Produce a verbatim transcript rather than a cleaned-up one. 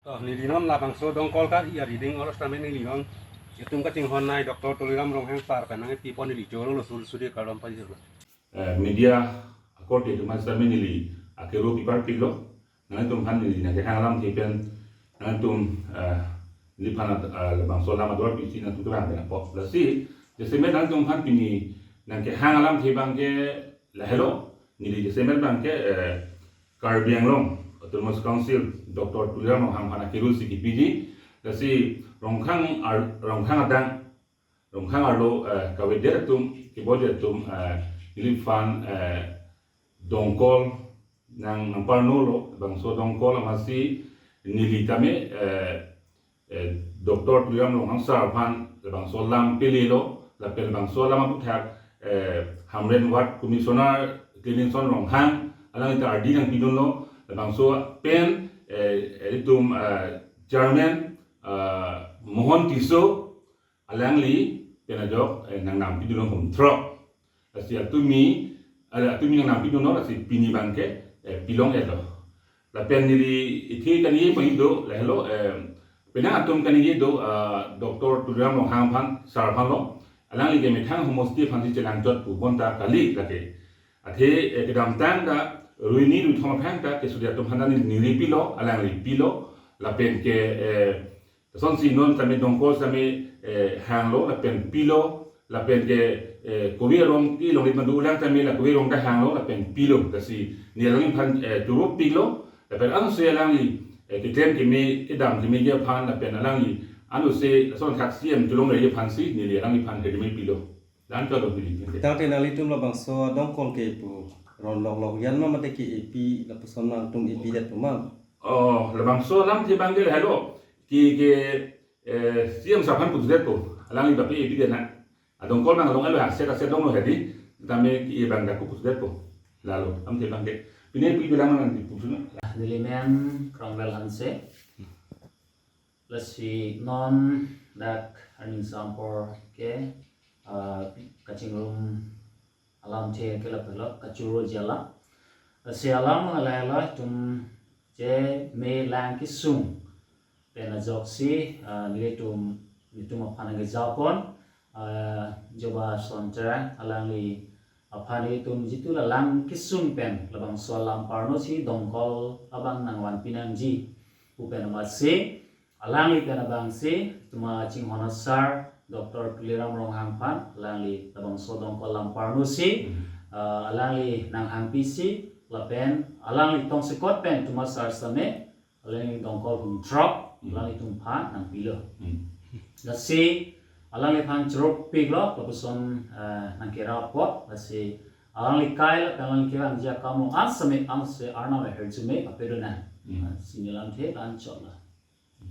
To, neli non labangso Dongkol kar-i arideng olo sitame neli non itum kachinghon nei Doctor Tuliram Ronghang sir pen nangkepipon neli choro lo sul suri kardom pajirlo. Eh, media akorte atum sitame neli akero piparpiklo. Nangtum aphan neli nangkehang alamthe pen nangtum, eh, neliphan, eh, labangso alam ador pisi nangtum kevang pen apot. Lasi, jasemet nangtum aphan pini nangkehang alamthe abangke lahelo, neli jasemet abangke, eh, Karbi Anglong Autonomous Council Doctor Tuliram Ronghang aphan akero si kipiji. Lasi Ronghang ar-, Ronghang adang, Ronghang arlo, eh, kavedet atum, kebodet atum, eh, neliphan, eh, Dongkol nang, nangparnolo, labangso Dongkol amatsi neli tame, eh, eh, Doctor Tuliram Ronghang sir aphan labangso alam pelelo, lapen labangso alam aputhak, eh, Hamren Ward Commissioner Clemenson Ronghang alangli ta ardi nangpidunlo, labangso pen, eh, itum, eh, Chairman, eh, Mohon Tisso alangli pen ajok, eh, nangnam pidunlo hum throk. Lasi atumi, ala atumi nangnam pidunlo, lasi pini abangke, eh, pilong-etlo. Lapen neli ithe kaningje pon do, lahelo, eh, penang atum kaningje do, ah, Doctor Tuliram Ronghang aphan, sir aphanlo. Alangli ke methang homosti aphansi chelangchot pu bonta kali lake. Athe, eh, kedamtang ta, ruini ruithom aphan ta, kesodet atum aphan ta neli ningri pilo, alangli pilo, lapen ke, eh, lasonsi non sitame Dongkol sitame, eh, hanglo, lapen pilo, lapen ke, eh, kove arong ke longle madu ulang sitame la kove arong ta hanglo, lapen pilo. Lasi neli alangliphan, eh, choro piklo, lapen ansi alangli, eh, keklem keme, kedam kemeji aphan, lapen alangli, ansi lason thak C M chelongleji aphansi, neli alangliphan herime pilo. Dan chot do neli. Tangte nanglitum labangso Dongkol ke pu ron loklok yan ma mate ke-epi lapuson nangtum epidetpo ma? Oh, labangso alamthe abangke lahelo. Ke, ke, eh, C M sir aphan putudetpo. Alangli bape epidet na. Adongkol abang along alo aset aset donglo hedi. Tame ke abang dak putudetpo. Lalo, alamthe abangke. Pine pu bilang nangputhuna. Neli men Krongvel Hanse. Lasi non dak arni sampor ke, ah, kachingrum alamthe ke lapulo kachoro jala. Lasi alam alai alai itum je me lang kesung pen ajoksi, ah, nelitum, nelitum aphan nangkejapon, ah, Joba Sontra alangli aphan itum jitu la lang kesung pen labangso alam parnosi Dongkol abang nangvanpi nangji pu pen amatsi alangli pen abangsi itum kachinghon asar Doctor Tuliram Ronghang aphan alangli labangso Dongkol alam parnosi, hmm, ah, alangli nanghangpisi lapen alangli tongsekot pen itum asar sitame alangli Dongkol hum throk, hmm, alanglitum aphan nangpilo. Hmm. Lasi alangliphan choro piklo, lapuson, eh, nangkerap apot, lasi alangli kai lapen alangli kevangji akam along an sitame ansi Arnam ahirjume kapedun nang. Hmm. Lasi neli alamthe la-an chotlo.